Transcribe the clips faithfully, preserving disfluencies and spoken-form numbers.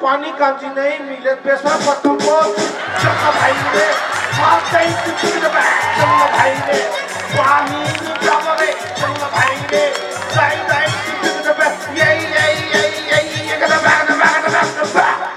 पानी कांची नहीं मिले, पेशाब खत्म हो, चंगा भाई रे, मार दे, चंगा भाई रे, पानी नहीं जावा रे, चंगा भाई रे, दाई, दाई, ये, ये, ये, ये, ये, ये, गदा, बा, गदा, बा, गदा, बा, गदा, बा।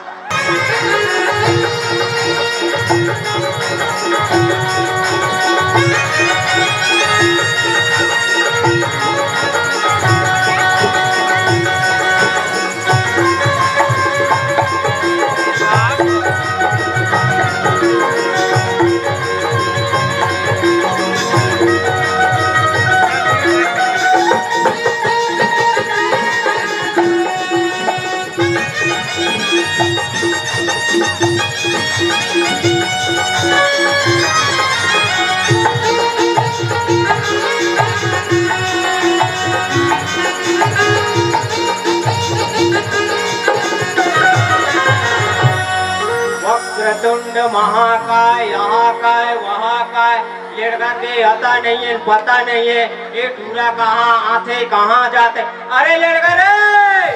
वक्रतुंड महाकाय, यहाँ काय, वहाँ काय, लेड़गा के अता नहीं है, पता नहीं है, ये टूरा कहाँ आथे, कहाँ जाथे। अरे लेड़गा रे,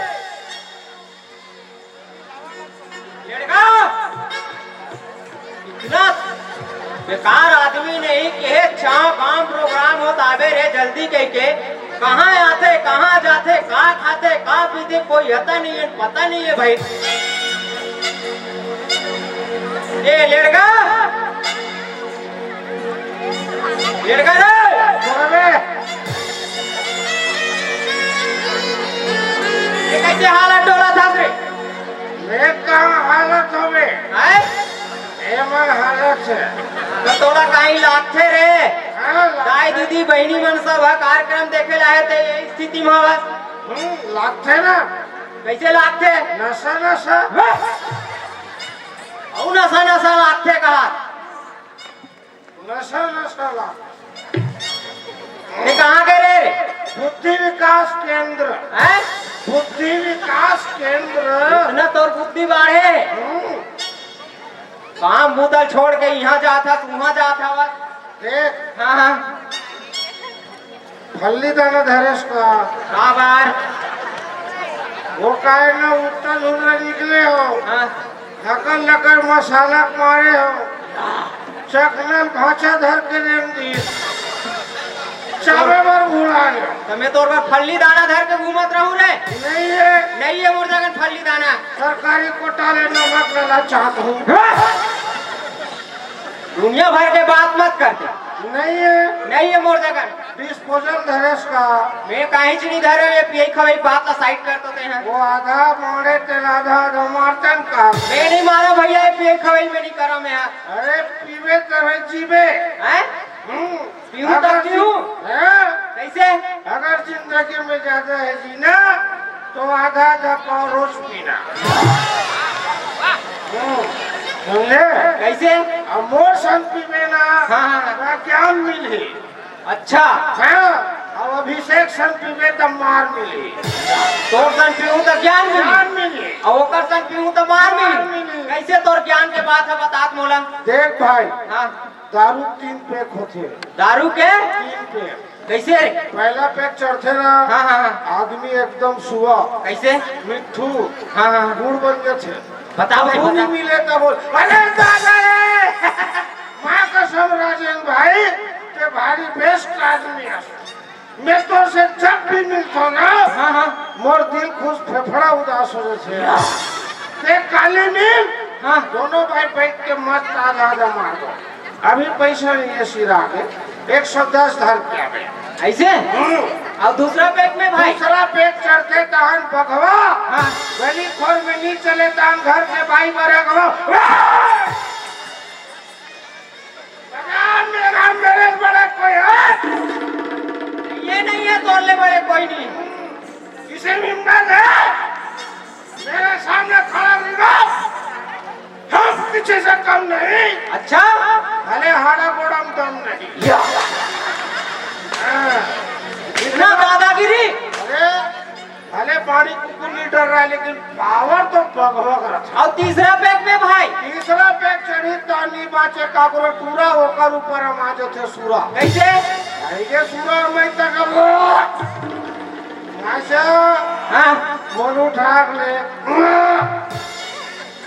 लेड़गा, इतना बेकार आदमी नहीं कि हे चाव काम प्रोग्राम हो ताबे रे जल्दी कह के कहाँ आथे, कहाँ जाथे, का खाथे, का पीथे, कोई हता नहीं है, पता नहीं है भाई। ए लेड़गा, लेड़गा रे। अरे, ये कैसे हालत डोला था रे? मैं कहाँ हालत हवे? हैं? एमा हालत हे। तो तोला काहीं लागथे रे? हाँ, लागथे। दाई दीदी बहिनी मन सब ह कार्यक्रम देखे ला हे, ते ये स्थिति म हवस। हम्म, लागथे ना। कैसे लागथे? नशा, नशा। वाह! अउ नशा, नशा लागथे कहा। नशा, नशा ला। ये कहाँ के रे? बुद्धि विकास केंद्र। हैं? बुद्धि विकास केंद्र। इतना तोर बुद्धि बाढ़े। हम्म। काम बूता छोड़ के यहाँ जात हस, उहाँ जात हवस। देख। हाँ, हाँ। फल्ली दाना धरेस का? का बार? वो काय ना उत्तर उधर निकले हो। हाँ। हकन लकर मसाला मारे हो। चखना भांचा धर के रेंग दी। चाबे बर भुला गयो। तो मैं तोर बर फल्ली दाना धर के घूमत रहूं रे? नहीं है। नहीं है मोर जगन फल्ली दाना। सरकारी कोटा ले नमक लेना चाहत हूँ। दुनिया भर के बात मत करते। नहीं है। नहीं है मोर जगन। डिस्पोजल धरेस का? मैं काहीच नहीं धरे, ये पियई खवई बात ला साइड कर तो ते हैं। वो आधा मारे तेल आधा आधा मारतन का? मैं नहीं मारा भैया, ये पियई खवई में नहीं करा मैं। अरे पीबे तबे जीबे। हैं? हम्म। पीहूं तब अगर जीहूं। जिन-, हैं? कैसे? अगर जिंदगी में ज्यादा है जीना, तो आधा आधा पाव रोज पीना। हम्म, समझे? कैसे? अब मोर सन पीबे ना, हाँ, हाँ। तो ज्ञान मिलही। अच्छा। हाँ, अब अभिषेक सन पीबे तब मार मिलही। तोर सन पीहूं तब ज्ञान मिलही। ज्ञान मिलही। और ओकर सन पीहूं तब मार मार मिलही। मिलही। कैसे तोर ज्ञान के बात है, बतात मोला। देख भाई, हाँ। दारू तीन पैक होथे। दारू के? तीन पैक। कैसे रे? पहला पैक चढ़थे ना, हाँ, हाँ, हाँ। आदमी एकदम सुआ। कैसे? मिट्ठू। हाँ, हाँ, हाँ। गुड़ बन जथे। बता भाई, वो बता। नहीं मिले तब बोल, "अरे दादा रे, माँ कसम राजेन भाई, ते भारी बेस्ट आदमी है।" मैं तो से जब भी मिलता हूँ ना, हाँ, हाँ। मोर दिल खुश, फेफड़ा उदास हो जाते हैं। ते काली मिल, हाँ। दोनों भाई बैठ के मस्त आधा आधा मार दो। अभी पैसा नहीं है सिरा के, एक सौ दस धर के आवे। ऐसे? हम्म। और दूसरा पैक में भाई? दूसरा पैक चढ़ते तहन बघवा, हाँ। गली खोर में नहीं चले तहन घर के बाई बरे गवा। भगवान मेरा, मेरे बड़े कोई है? ये नहीं है, तोर ले बड़े कोई नहीं। किसी भी हिम्मत है, मेरे सामने खड़ा रहेगा, हम किसी से कम नहीं। अच्छा? भले हाड़ा गोड़ा में दम नहीं। या। हाँ। इतना दादागिरी? अरे, भले पानी कुकुर नहीं डर रहा है, लेकिन पावर तो बघवा का रहा। और तीसरा पैक में भाई? तीसरा पैक चढ़ी तानी बाचे काकरो टूरा होकर ऊपर हम आ जाते सूरा। कैसे? भाई के सूरा मैं तक अब वो। अच्छा। हाँ। मोनू ठाक ले।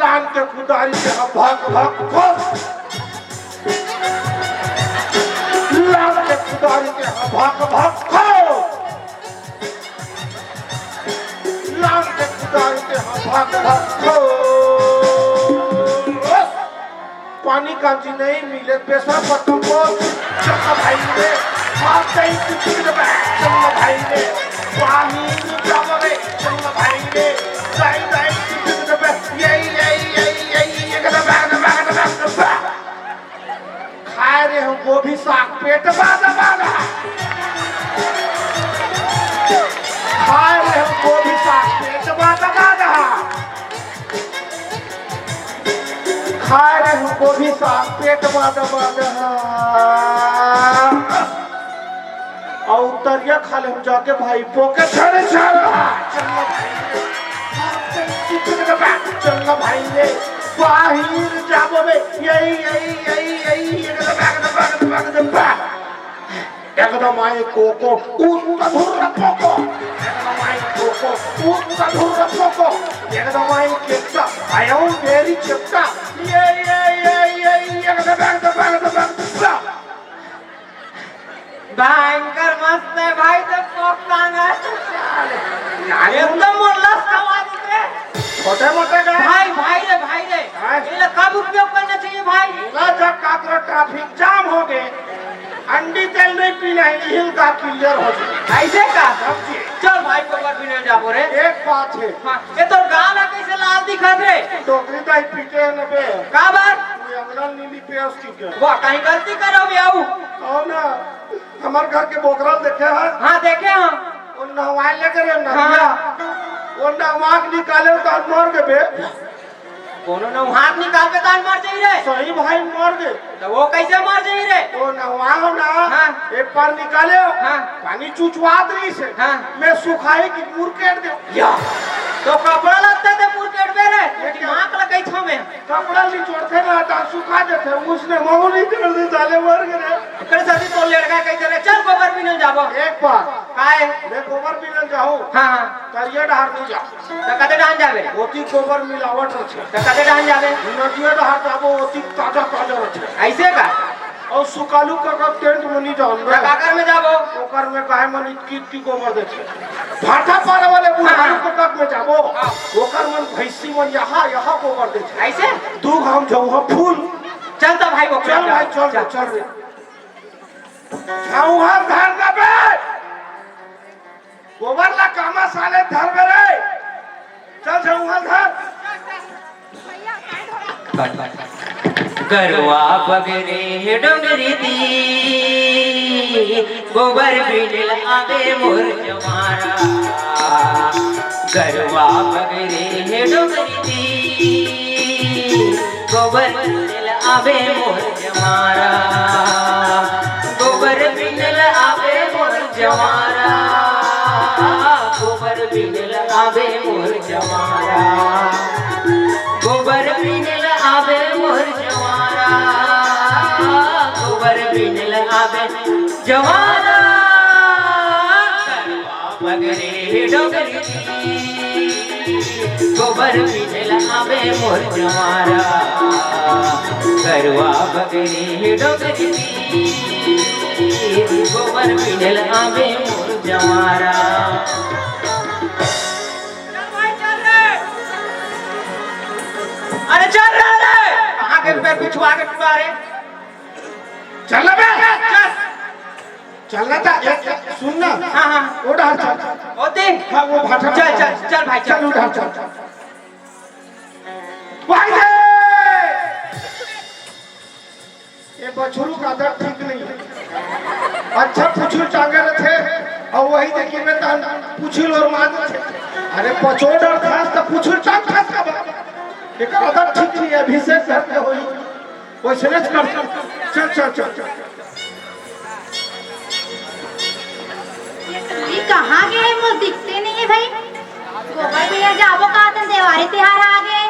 लान के कुदारी के ह भक भक खोस। लान के कुदारी के ह भक भक खोस। लान के कुदारी के ह भक भक खोस। पानी कांजी नहीं मिले, पेशाब खत्म हो। चल भाई रे, हाथ दे, चल भाई रे, पानी जाबो रे, चल भाई रे, दाई दाई, ये ये ये ये ये, ये कदा बा, बा, बा, बा, बा। खाए रहे हम गोभी साग, पेट बादा बादा। खाए रहे हम गोभी साग, पेट बादा बादा। खाए रहे हम गोभी साग, पेट बादा बादा। अउ तरिया खा ले हम जाके भाई, पोके छड़ छड़। चल भाई रे, चल भाई रे, बाहिर जाबो बे, यही, यही, यही, यही, एकदम, एकदम, एकदम, एकदम, एकदम, एकदम आई कोको, उत्ता धुर्रा पोको, एकदम आई कोको, उत्ता धुर्रा पोको, एकदम आई केकता, आयो मेरी चेपता, ये, ये, ये, ये, एकदम, एकदम, एकदम, एकदम। भयंकर मस्त है भाई, तो पॉप सॉन्ग है। नानी एकदम मोर लस कमा देते। छोटे मोटे गाय। भाई, भाई रे, भाई रे। हाँ। ये ला कब उपयोग करना चाहिए भाई? ना, जब काकरो ट्रैफिक जाम हो गए, अंडी तेल नहीं पीना है, हिल का क्लियर हो जाए। ऐसे का? समझिए। चल भाई, गोबर बिने जाबो रे। एक बात है। हाँ, ये तो गाल है, कैसे लाल दिखत रे? डोकरी दाई पीटे है न बे। का बात? ये अंगड़ा नीली पेस्ट वाह, कहीं गलती करो भी आऊ। कौन है? हमार घर के बोकरा ल देखे हैं? हाँ, देखे हैं। वो नहवाए लेके रे नदिया। हाँ। वो नहवा के निकाले तो हम मर गए बे। कोनो नहवा के निकाल के तो हम मर जाई रे। सही भाई मर गए। तो वो कैसे मर जाई रे? वो नहवा हो ना। हाँ। एक बार निकाले हो। हाँ। पानी चुचवात रही से। हाँ। मैं सुखाई की मुरकेट दे। या। तो कपड़ा लगता थे मुरकेट में रे। ये क्या? दिमाग लगाई था मैं। कपड़ा निचोड़थे ना, त सुखा देथे, उसने महू निचोड़ दे, साले मर गए रे। एकरे साथी तो लड़का कहिथे रे, "चल गोबर बिनल जाबो।" एक बार काय? मैं गोबर बिनल जाहूँ, हाँ, हाँ। तरिया डहार नहीं जा। त कते डहान जाबे? ओती गोबर मिलावट रथे। त कते डहान जाबे? नदिया डहार जाबो, ओती ताजा ताजा रथे। ऐसे का? अउ सुकालू काका टेंट में नहीं जाओ त काकर में जाबो? ओकर में गाय मन इतकी इतकी गोबर देथे। भाटा पारा वाले बुढ़ारू हाँ। काका में जाबो। हाँ। ओकर मन भैंसी मन यहाँ, यहाँ गोबर देथे। ऐसे? दू घाम जाऊँ फूल। चल तो भाई, वो चल भाई, चल रे, चल। चल रे। झाऊहा धर दबे। गोबर ला कामा साले धर बे रे। चल झाऊहा धर। गरवा बगरे डोंगरी दी, गोबर बिनल आबे मोर जवारा। गरवा बगरे डोंगरी दी, गोबर बिनल आबे मोर जवारा। गोबर बिनल आबे मोर जवारा। गोबर बिनल आबे मोर जवारा। गोबर बिनल आबे मोर जवारा। गोबर बिनल आबे जवारा। बगरे डोगरी गोबर बिनल आबे मोर जवारा। गरवा बगरे डोगरी गोबर बिनल आबे मोर जवारा। चल भाई, चल रे। अरे चल रे, रे। कहाँ के पैर पिछुआ के टुरा रे? चल ना बे। चल। चल ना था, एक, सुन ना। हाँ, हाँ। वो डहर चल। होते? हाँ, वो भाटा चल, चल, चल भाई, चल। चल, उधर चल। भाई रे! ये बछरू का आदत ठीक नहीं है। अच्छा, पुछुल टांगे रहते, और वही देखी में तहन पुछुल और मार देते। अरे, पचोड़ और खास तो पुछुल टांग खास का बा। एक आदत ठीक नहीं है, अभिषेक घर में होई। वैसने कर। चल, चल, चल, चल। ये कहाँ गए हैं? मोर दिखते नहीं है भाई। गोबर बिनल जाबो का तन देवारी तिहार आ गए।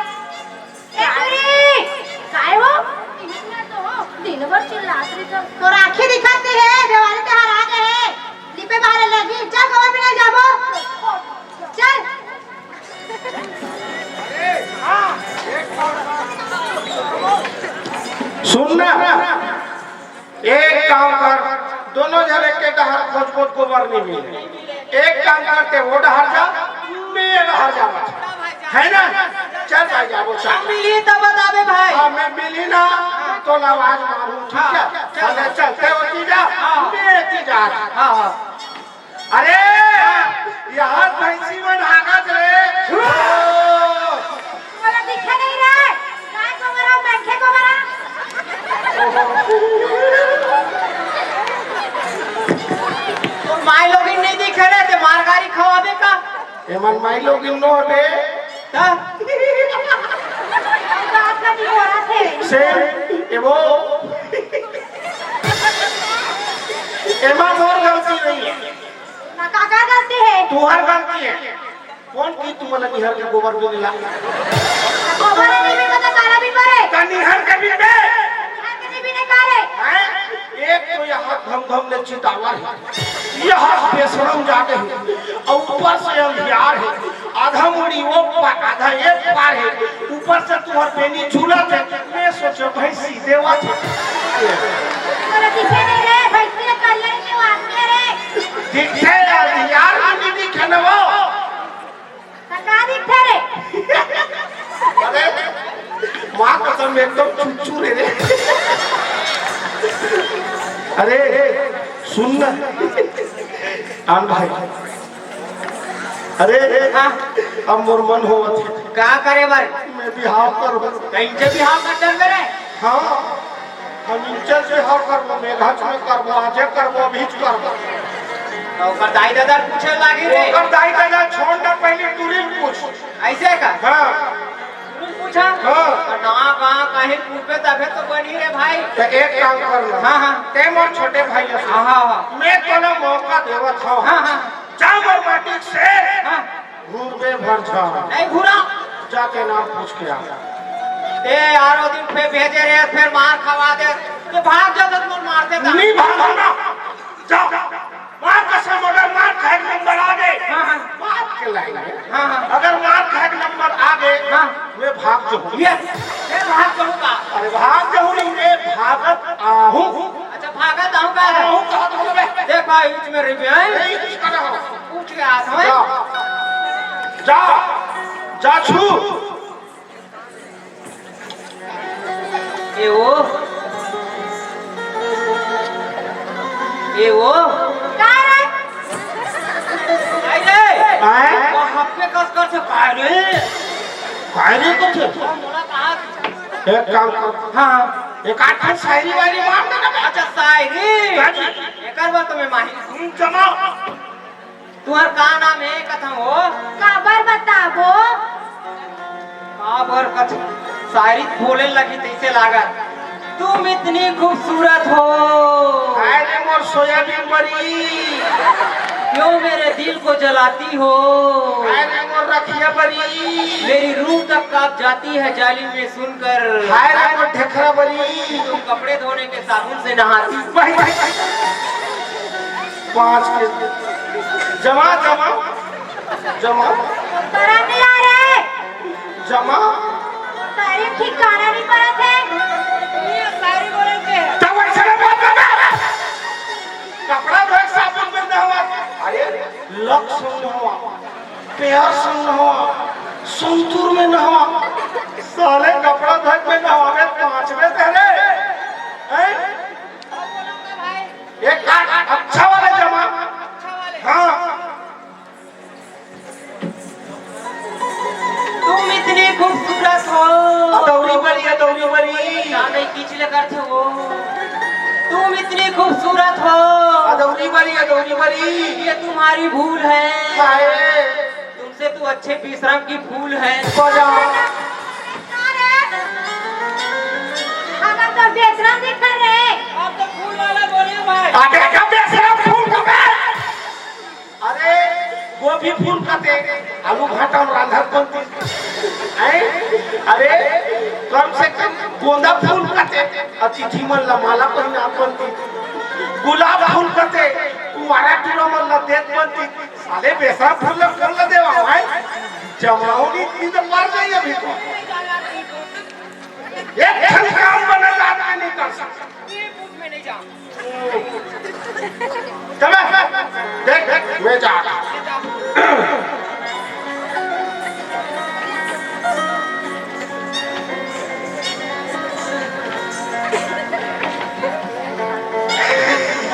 ए छोरी, काय हो? दिन भर चिल्लात रही तो। तोर आँखी दिखत नहीं है, देवारी तिहार आ गए है। लिपे बाहर लगी, चल गोबर बिनल जाबो। चल। सुन ना, एक काम कर, दोनों झन एके डहर खोजबो त गोबर नइ मिले। एक काम कर, तैं ओ डहर जा, मैं ए डहर जावत हँव, है ना? चल भाई, जाबो, चल। मिलही त बताबे भाई। हाँ, मैं मिलही ना, तोला आवाज मारहूँ, ठीक हे? हाँ, चल। अरे चल, तैं ओती जा, हाँ। मैं एती जात हँव। हाँ, हाँ। अरे, इहाँ भैंसी मन हागत रे। मोला दिखे नइ रे। गाय गोबर अउ मनखे गोबर। तोर माईलोगिन नइ दिखे रे, तैं मार गारी खवाबे का? एमन माईलोगिन नो हवे। त? बात ला निपोरत हे। से, ए वो। एमा मोर गलती नइ हे। ना, काकर गलती हे? तुँहर गलती हे। कोन कहिस तुमन ला निहर के गोबर बिनना? गोबर नइ बिनबे त काला बिनबे रे? त निहर के बिनबे। निहर के नइ बिने का रे? हैं? एक तो इहाँ घम घम ले चितावर हे, इहाँ बेसरम जागे हे, अउ ऊपर से अंधियार हे, आधा मुड़ी ओ पार, आधा ए पार हे, ऊपर से तुँहर बेनी झूलत हे, मैं सोचेंव भैंसी देवत हे। तोला दिखे नइ रे, भैंसी ला करिया नइ देवत हे रे। दिखथे यार, यार भी नइ दिखे न वो। त का दिखथे रे? अरे, माँ कसम, एकदम चुचू रे रे। अरे, सुन ना। आन भाई। अरे, हाँ। अब मोर मन होवत हे। का करे बर? मैं बिहाव करहूँ। कइसे बिहाव कर डरबे रे? हाँ। हम इंचल से हर करबो, मेघच में करबो, आजे करबो, अभीच करबो। त ओकर दाई ददा पूछे लागी रे। ओकर दाई ददा छोड़ ना, पहिली टूरी ल पूछ। अइसे का? हाँ। टूरी ल पूछा? हाँ। त ना, गाँव कहीं पूछबे तभे तो बनही रे भाई। त एक काम कर ना। हाँ, हाँ। तैं मोर छोटे भाई हस। हाँ, हाँ, हाँ। मैं तोला मौका देवत हँव। हाँ, हाँ। जा मोर माटी से। हाँ। घूरबे भर झन। नइ घूरँव। जाके नाम पूछ के आ। ए यार, ओ दिन फेर भेजे रे, फेर मार खवा दे। तैं भाग जा, त मोर मारथे त। नइ भागँव ना। जा। मार कसम, अगर मार खाए के नंबर आ गे, हाँ, हाँ। मार के लाएंगे। हाँ, हाँ। अगर मार खाए के नंबर आ गे, हाँ। मैं भाग जाहूँ। ये, मैं भाग जाहूँ का? अरे भाग जाहूँ नहीं, मैं भागत आहूँ। अच्छा, भागत आहूँ का? आहूँ कहत हँव बे। देख भाई, बीच में रहिबे, हैं? नहीं, कुछ कर रहा हूँ। पूछ के आत हँव। जा, जा, जा छू। ए ओ, ए ओ। का रे? आय रे। आय? वो हफ्ते कस कर से काय रे? काय रे कुछ? मोला कहा एक काम कर। हाँ। एक आध ठन शायरी वायरी मार देना बे। अच्छा, शायरी? हाँ जी। एकर बर तो मैं माहिर हूँ। जमा। तुँहर का नाम हे कथँव हो? काबर बताबो? काबर कथँव? शायरी बोले लगी तइसे लागत। तुम इतनी खूबसूरत हो। हाय रे मोर सोयाबीन बरी। क्यों मेरे दिल को जलाती हो? हाय रे मोर रखिया बरी। मेरी रूह तक काँप जाती है जालिम ये सुनकर। हाय रे मोर ढेखरा बरी। तुम कपड़े धोने के साबुन से नहाती। भाई, भाई, भाई। पाँच के जमा, जमा, जमा। तोरा मिला रे। जमा। तारीफ ठिकाना नइ परत हे। ये शायरी बोले के। तब ऐसे ना बोल, बोल, बोल। कपड़ा धोए साबुन में नहवा। अरे, लक्स में नहवा, पेयर में नहवा, संतूर में नहवा। साले कपड़ा धोए में नहवावे पाँच में तेरे। हैं? एक काट, अच्छा वाला जमा। हाँ। तुम इतनी खूबसूरत हो। अदौरी बरी, अदौरी बरी। का नहीं खींच ले करते हो। तुम इतनी खूबसूरत हो। अदौरी बरी, अदौरी बरी। ये तुम्हारी भूल है। हाय। तुमसे तो अच्छे विश्राम की फूल है। बजा। अगर तो बेसरम दिखा रे। अब तो फूल वाला बोले भाई। अबे का बेसरम फूल का बे? अरे, गोभी फूल कथे, आलू भाटा में रांधत बनती। हैं? अरे, कम से कम गोंदा फूल कथे, अतिथि मन ला माला पहिना बनती। गुलाब फूल कथे, कुंवारा टूरा मन ला देत बनती। साले बेसरम फूल ला फूल ला देवा, हैं? जमावनी इतनी तो मर गई अभी तो। एक ठन काम बना जात ये बूथ में नहीं जा। चल बे, देख, देख, मैं जा।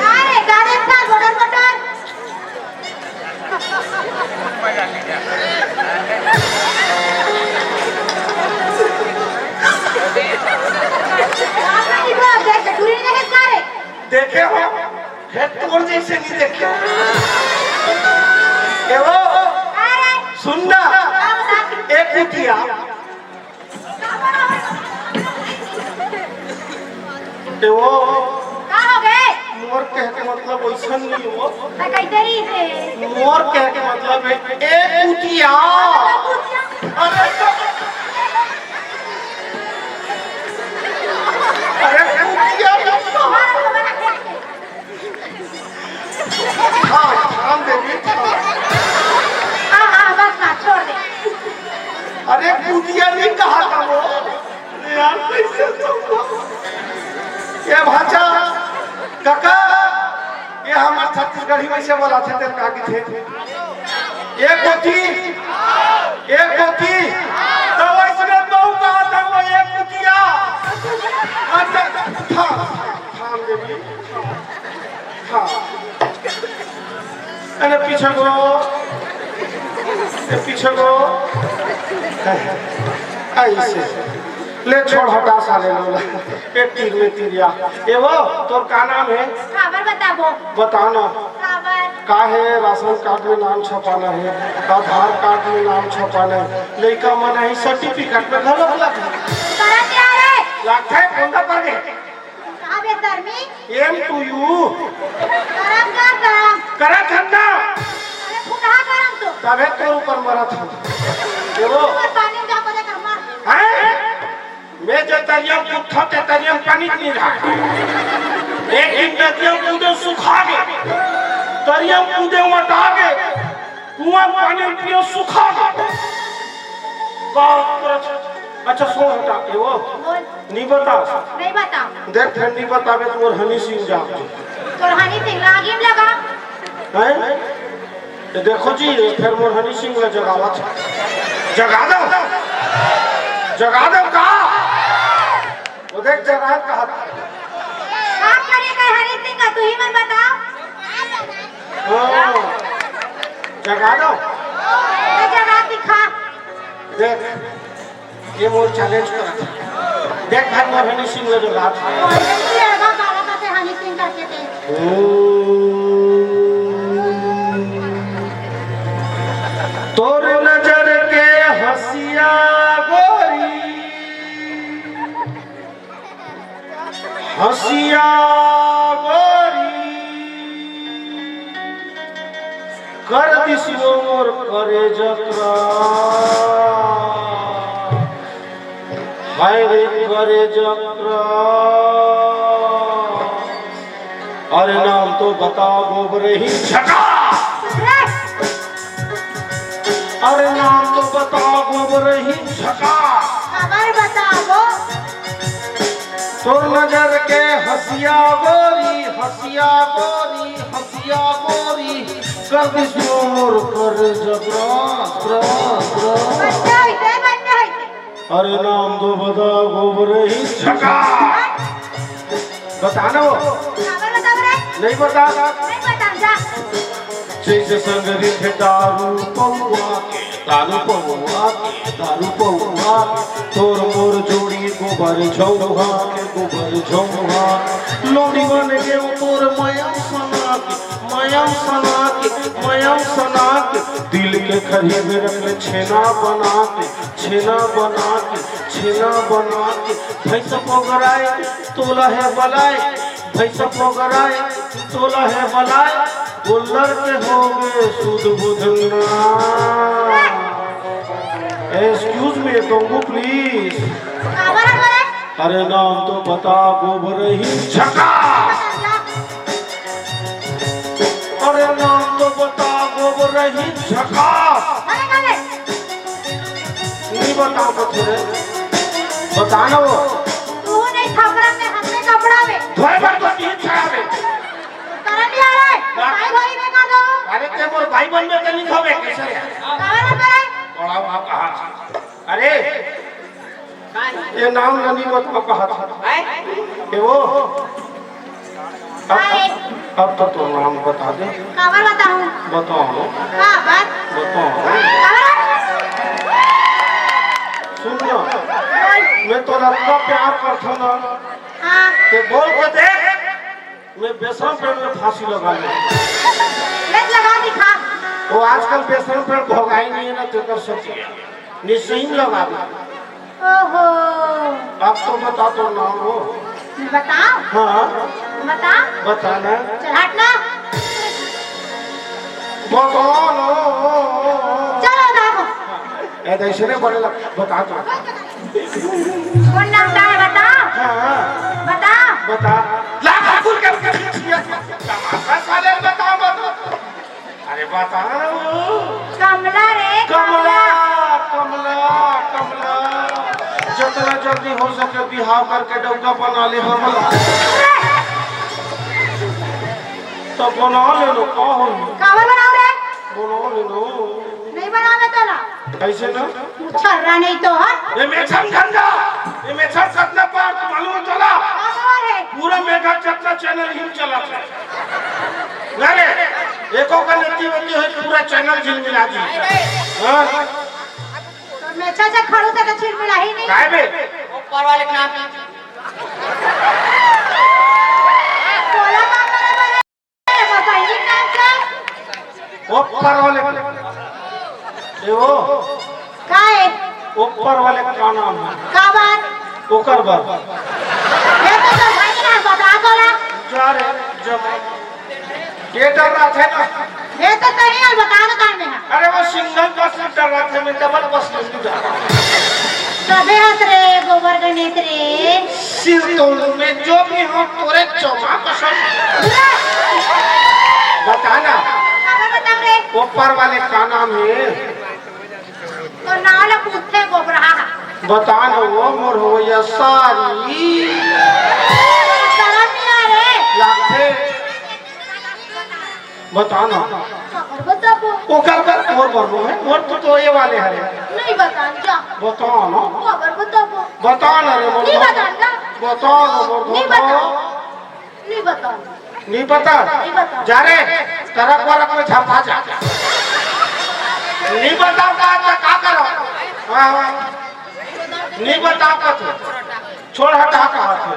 अरे, गाड़ी का बटर बटर। देखे हो, हे तोर जैसे नहीं देखे। ए वो, सुन ना, ए कुतिया। ए वो, का हो गे? मोर कहे के मतलब वैसन नहीं हो। मैं कहते रही थे। मोर कहे के मतलब है, ए कुतिया। कुतिया? अरे तो, अरे कुतिया। हाँ, हाँ, देवी, हाँ। हाँ, हाँ, बस ना, छोड़ दे। अरे, कुतिया नहीं कहा था वो। यार, कैसे समझा? ये भांचा, काका, ये हमार छत्तीसगढ़ी में से बोला थे, तेरे का की थे? एक कोठी, एक कोठी, तो इसने दो कहा था वो, एक कुतिया। अच्छा, हाँ, हाँ, देवी। हाँ। अरे पीछे को, ए पीछे को। ऐसे। ले छोड़ हटा साले लोला। ए तीर में तीरिया। ए वो, तोर का नाम है? काबर बताबो? बता ना। काबर? का है, राशन कार्ड में नाम छपाना है, आधार कार्ड में नाम छपाना है, लइका मन ही सर्टिफिकेट में गलत लग। करत यार है। लगता है, फोन का पड़ गए। का बेशर्मी? एम टू यू। करम का करम। करत हन ना। अरे फुटहा करम तो। तबे तोर ऊपर मरत हन। देखो। ऊपर पानी में जाको दे कर मर। हैं? मैं जे तरिया में कूदथंव ते तरिया में पानी नहीं रहा। एक दिन नदिया कूदे सुखा गे। तरिया में कूदे वटा गे। कुआं पानी पियो सुखा गे। बाप रे। अच्छा सुन हटा, ए वो बोल। नहीं बता। नहीं बता। देख फिर नहीं बताबे तो मोर हनी सिंह जाग जी। तोर हनी सिंह लागिन लगा। हैं? ये देखो जी, ये फिर मोर हनी सिंह ला जगावत। जगा दो। जगा दो का? वो देख जगात कहा था। आप करे कहे हनी सिंह का, तू ही मन बताओ। हाँ। जगा दो। ये जगा दिखा। देख, ये मोर चैलेंज करा। देख भाई, मोर हनी सिंह ला जगात। पहले भी ऐसा गाना था, हनी सिंह करके थे। तोर नजर के हंसिया गोरी, हंसिया गोरी, कर दिस वो मोर करेजा क्रॉस। हाय रे करेजा क्रॉस। अरे नाम तो बता गोबरही झकास। अरे नाम तो बता गोबरही झकास। खबर बताओ। तोर नजर के हंसिया गोरी, हंसिया गोरी, हंसिया गोरी, कर दिस वो मोर करेजा क्रॉस, क्रॉस, क्रॉस। बच्चा होइसे, बच्चा होइसे। अरे नाम तो बता गोबरही झकास। बता ना वो। काबर बताओ रे? नहीं बता। नहीं बता, जा। जैसे संगरी थे दारू पौआ के, दारू पौआ के, दारू पौआ के, तोर मोर जोड़ी गोबर झौहा के, गोबर झौहा। लोड़ी बन के वो तोर मया सना के, मया सना के, मया सना के, दिल के खरी में रख ले छेना बना के, छेना बना के, छेना बना के, भैंस पोगराए, तोला है बलाए, भैंस पोगराए, तोला है बलाए, गोल्लर के हो गए सुध बुध ना। Excuse me, Tongu, please। काबर बोले? अरे नाम तो बता गोबरही झकास। अरे नाम तो बता गोबरही झकास। अरे बोले। नहीं बता तो थोड़े। बता ना वो। तू नहीं खपरा में हमने कपड़ा भाई बन में तनी होवे कैसे रे? काबर बन बर हे? बड़ा बाप कहा था। अरे, ये नाम ननी मत को कहा था। हैं? ये वो। अब, हाय। अब तो तोर नाम बता दे। काबर बताहूँ? बताओ। काबर? बताओ। काबर? सुन ना, बोल। मैं तोला अतना प्यार करथों ना। हाँ। ते बोल के देख, मैं बेसरम पेड़ में फांसी लगा लूँ। ले लगा दिखा। वो आजकल बेसरम पेड़ भोगाई नहीं है ना, तेकर सोचिए। निश्चय लगा दे। ओहो। अब तो बता तोर नाम वो। बताओ। हाँ। बता। बता ना। चल हट ना। बता ना। चलो ना। ए, तो ऐसे नहीं बोले लग, बता तो। कौन नाम था, बता। हाँ। बता। बता। ला ठाकुर के, के, के, के, तमाशा साले, बता, बता। अरे बता ना वो। कमला रे, कमला, कमला। कमला, कमला। जितना जल्दी हो सके बिहाव करके डौका बना ले हमला। तो बना ले लो, का हो? काबर बनाओ रे? बना ले लो। नहीं बनावे तो ना। कैसे ना? छर्रा नहीं तो हट। ये मेछम धंधा, ये मेछम सतना पार, तू मालूम है चला? का खबर है? पूरा मेघा चक्का चैनल हिल चला था। ना रे, एको का नेती वेती है, पूरा चैनल झिलमिला दी। हाँ? तो मेछा से खड़ू से तो झिलमिला ही नहीं। काय बे? ऊपर वाले के नाम। बोला बाप रे, बोला। ऊपर वाले, ए वो, का है? ऊपर वाले का नाम है? का बात? ओकर बर। ये तो सब भाई ना बता तो ना। जा रे, जब ये डर रहा था ना। ये तो तनी और बता दो काम में ना। अरे वो सिंगल बस में डर रहा था, मैं डबल बस में नहीं डर रहा। तबे हंस रे, गोबर गणेश रे। सिर तोड़, मैं जो भी हूँ, तोरे चौमा कसम। बता ना। काबर बताऊं रे? ऊपर वाले का नाम है? तो नाव ला पूछथे गोबरा। बता ना वो मोर होवैया सारी। शरम नहीं आ रे। लागथे। बता ना। काबर बताबो? ओकर बर मोर बर नो है, मोर तो, तो ये वाले हरे। नहीं बतान जा। बता ना। काबर बताबो? बता ना रे मोर नहीं बर। बतान जा। बता ना मोर नहीं बर। बता। नहीं बतान। नहीं बता। नहीं बता। जा रे, तरक वरक में झपा जा। नहीं बता का, तो का करो? हाँ, हाँ। नहीं बता का तू। छोड़ हटा कहा तू।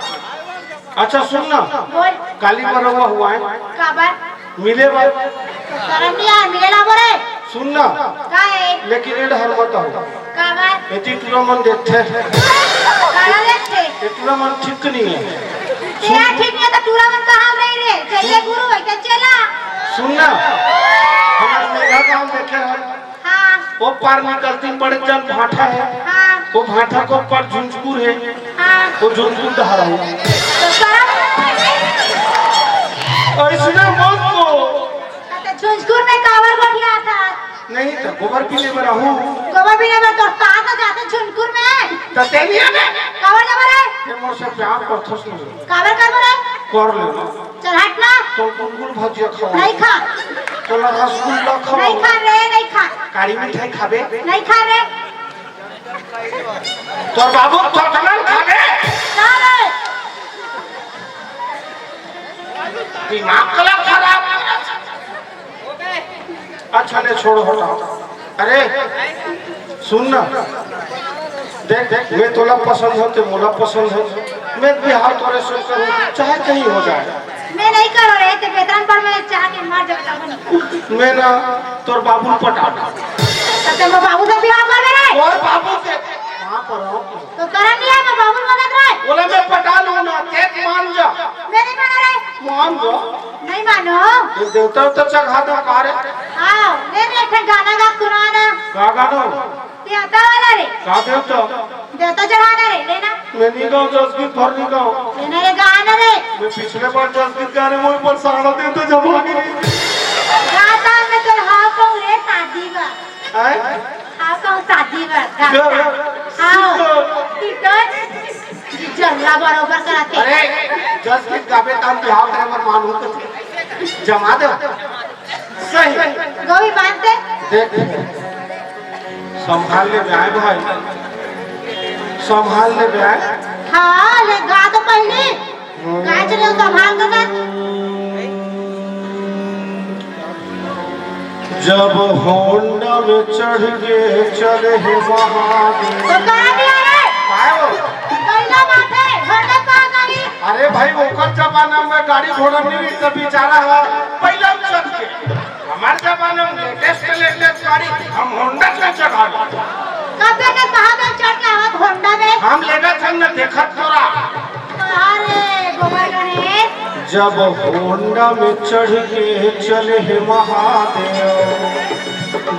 अच्छा सुन ना, बोल। काली बरौआ हुआ है। काबर? मिले बर। तो शरम नहीं आए, मिले ला बोले। सुन ना। का है? लेकिन एड हर मत हो। काबर? एती टूरा मन देखथे। काला देखथे। ये टूरा मन ठीक नहीं है। तेरा ठीक नहीं है तो टूरा मन कहाँ रही रे? चलिए गुरु है, चला। सुन ना, हमारे मेघा गांव देखे हैं। हाँ। वो पार निकलती बड़े जन भाटा है। हाँ। वो भाटा को पार झुंझकुर है। हाँ। वो झुंझकुर दहाड़ा है। तो शरम। ऐसने मत को। अच्छा, झुंझकुर में कावर गोठिया था? नहीं तो गोबर पीने में रहूं। गोबर पीने में तो कहा था जाते झुंझकुर में? तो तेलिया में। कावर जबर है? ये मोर से प्यार करथस नहीं। काबर करबो रे? कर ले। चल हट ना। तो गुलगुल भजिया खाओ। नहीं खा। तो रसगुल्ला खाओ। नहीं खा रे, नहीं खा। कारी मिठाई खाबे? नहीं खा रे। तोर बाबू थोथनल खाबे? ना रे। दिमाग कला खराब। अच्छा ले छोड़ो हटाओ। अरे सुन ना, देख देख, मैं तोला पसंद हो, ते मोला पसंद हो, मैं बिहाव तोरे से करूँ, चाहे कहीं हो जाए। मैं नहीं करो रे, ते बेतन पर मैं चाह के मर जाता हूँ। मैं ना तोर बाबू पटा। तो ते वो बाबू से बिहाव कर ले रे। और बाबू के वहाँ पर हो। तो करम लिया मैं बाबू बोलत रे। बोला मैं पटा लूँ ना, ते मान जा। मैं नहीं माना रे। मान जा। नहीं मानो। ये देवता तो चढ़ा दो कारे। हाँ, ले रे, एक ठन गाना गा सुना ना। का गाना? ये आता वाला रे। का देवता? देवता चढ़ाना रे, लेना। मैं नहीं गाऊँ, जस गीत भर नहीं गाऊँ। लेना रे, गाना रे। मैं पिछले बार जस गीत गाने में ऊपर साड़ा देवता जमा नहीं। गाता मैं तो हाँ कहूँ रे, शादी बा। हैं? हाँ कहूँ शादी बा। गा, गा। हाँ। ठीक है। ठीक है। जल्ला बरोबर कराते। अरे, जस गीत गाबे तब बिहाव करे बर मानूँ तो जमा दे। गौरी बांधते। देख, संभाल ले बे भाई, संभाल ले बे। हाँ, ले गा तो पहले। गाय चले संभाल के कर। जब होंडा में चढ़ के चले हे महादेव। तो कहाँ गया रे? काय हो? कैला बात है, होंडा कहाँ गई? अरे भाई, ओकर जमाना में गाड़ी घोड़ा नहीं रही, तो बेचारा है, पैदल चल के। हमार जमाना में लेटेस्ट लेटेस्ट गाड़ी, हम होंडा से चढ़ा ले। कब के महादेव चढ़ के आवत होंडा में? हम लेगा थे न देखत तोरा। अरे गोबर गणेश। जब होंडा में चढ़ के चले हे महादेव,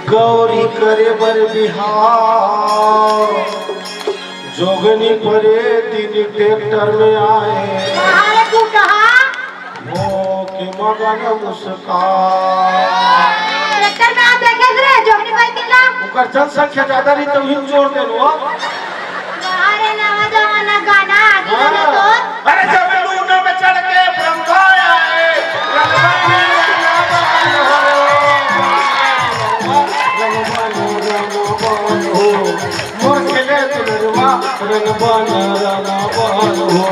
गौरी करे बर बिहाव, जोगनी परे दिन ट्रैक्टर में आए। अरे टूटहा। हो के मगन मुस्कान। ट्रैक्टर में आप देखे थे, जोगनी भाई तीन लाख। ओकर जनसंख्या ज्यादा रही, तो हिम जोर दे लो। अरे नवा जमाना गाना, आगे हाँ। चलो तो। अरे जब लूना में चढ़ के ब्रह्मा आए, रंगबान, रंगबान हो। मोर खेले दुलरवा रंगबान रंगबान हो,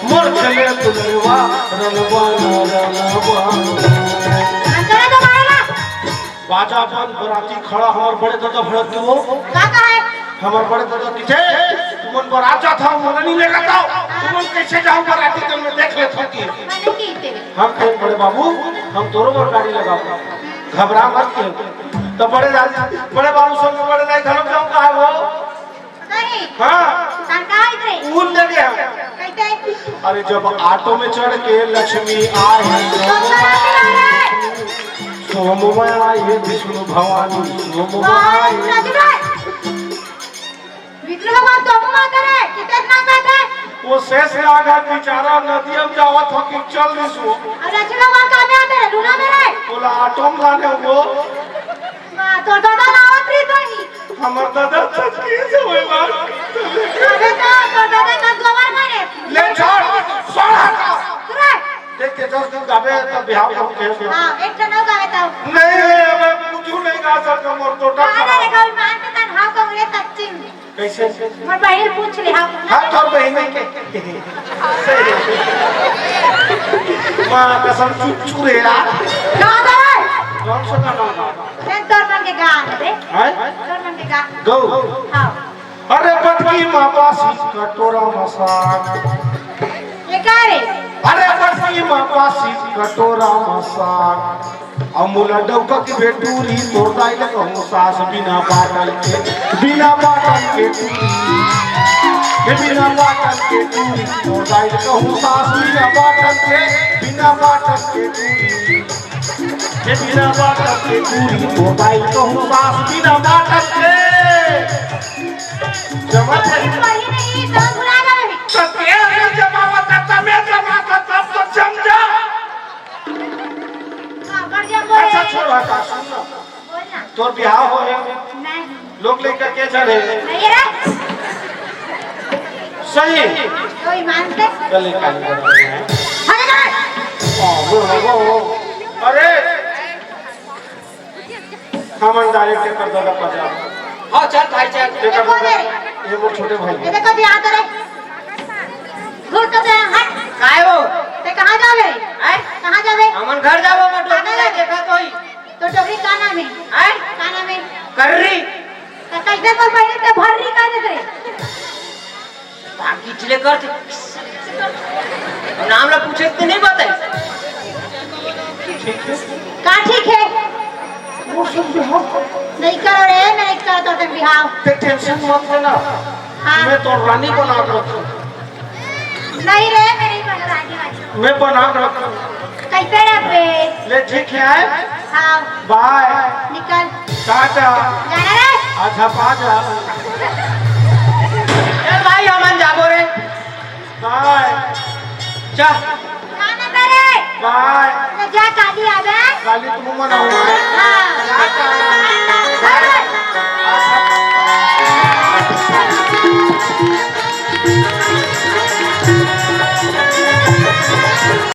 मोर खेले दुलरवा रंगबान रंगबान हो। अंतरा तो मारेगा। बाजा बंद, बराती खड़ा, हमार बड़े दादा भड़क के वो। का का है? हमार बड़े दादा किथे? तुमन बरात जात हो, मोला नहीं लेगा तो। तुमन कैसे जाओ बराती, तो मैं देख लेता हूँ कि। मैंने की तेरे। हम कहें, "बड़े बाबू, हम तोरो बर गाड़ी लगाओ, घबरा मत के।" तो बड़े दादा, बड़े बाबू संग बड़े दाई घरों क्यों कहा वो? नहीं। हाँ। सरकार थे। उन दे दिया। कैसे? अरे जब ऑटो में चढ़ के लक्ष्मी आई, तो सरकार थे। सोमवा आई है विष्णु भवानी, सोमवा आई। वाह, सच में। विष्णु भगवान सोमवा करे, कितने नाम में थे? वो शेष नाग है बेचारा, नदिया में जावत हो कि चल रही सो। और लक्ष्मी भगवान कहाँ में आते हैं? लूना में रहे? बोला ऑटो में लाने वो। वाह, तो दादा लावत रही तो ही। हमर दादा सचकी से वही बात। अबे तो, तो दादा का गोबर मारे। ले छोड़, छोड़ हटा। सुरे। देख के जस तू गावे त बिहाव हम कहे से। हाँ, एक ठन अउ गावे तब। नहीं रे, अब कुछ नहीं गा सकता, मोर टोटा अरे खराब। रे, गौर मान के तन हाव कहूँ रे सच्ची में। कैसे? मोर बहिन पूछ ले हाव। हाँ, तोर बहिन के। सही। माँ कसम चुप चुप रे यार। गा दे। कौन सा गाना गा? मैं तोर मन के गा दे। हैं? तोर मन के गा। गौ। हाँ। अरे बटकी माँ पासी कटोरा म साग। ये का रे? अरे बटकी माँ पासी कटोरा म साग। अउ मोला डौका के बेटूरी, तोर दाई ल कहूँ सास बिना बाटन के, बिना बाटन के टूरी। हे बिना बाटन के टूरी, तोर दाई ल कहूँ सास बिना बाटन के, बिना बाटन के टूरी। हे बिना बाटन के टूरी, तोर दाई ल कहूँ सास बिना बाटन के। जमा अरे, वही नहीं, तो भुला जावे। तो तेल नहीं जमावत, तब मैं जमा कर, तब तो जम जा। हाँ, बढ़िया बोले। अच्छा, छोड़, हटा, सुन ना। बोल ना। तोर बिहाव हो है? नहीं। लोग लेकर के चढ़े? नहीं रे। सही। तो ईमान से। गले कान बजाते हैं। अरे, अरे। ओ, वो, वो, वो। अरे। हमन डायरेक्ट एकर दादा पजा। हाँ, चल भाई, चल। एकर दादा, ये मोर छोटे भाई। ये देखो जी, आ तो रे। घुर तो दे, हट। काय हो? ते कहाँ जावे? हैं? कहाँ जावे? हमन घर जाबो, मैं टोपी कहाँ ला जावे? देखा तो ही। तो टोपी का नाम है? हैं? का नाम है? कर्री। तो कैसे तो पहले ते भर्री का देते? बाकी चले कर थे। नाम ला पूछे तो नहीं बताई। का ठीक है? वो सब बिहाव। नहीं करो रे, नहीं करो तो तुम बिहाव। ते टेंशन मत लेना। हाँ। मैं तो रानी बना के रखूँ। नहीं रे, मैं नहीं बना रानी वाली। मैं बना के रखूँ। कैसे रे बे? ले ठीक है, आए? हाँ। बाय। निकल। टाटा। जाना रे? अच्छा, बाय। चल भाई, हमन जाबो रे। बाय। जा। जाना रे। बाय। तो जा, काली आ जा। काली तुम मनाओ। हाँ। टाटा। बाय।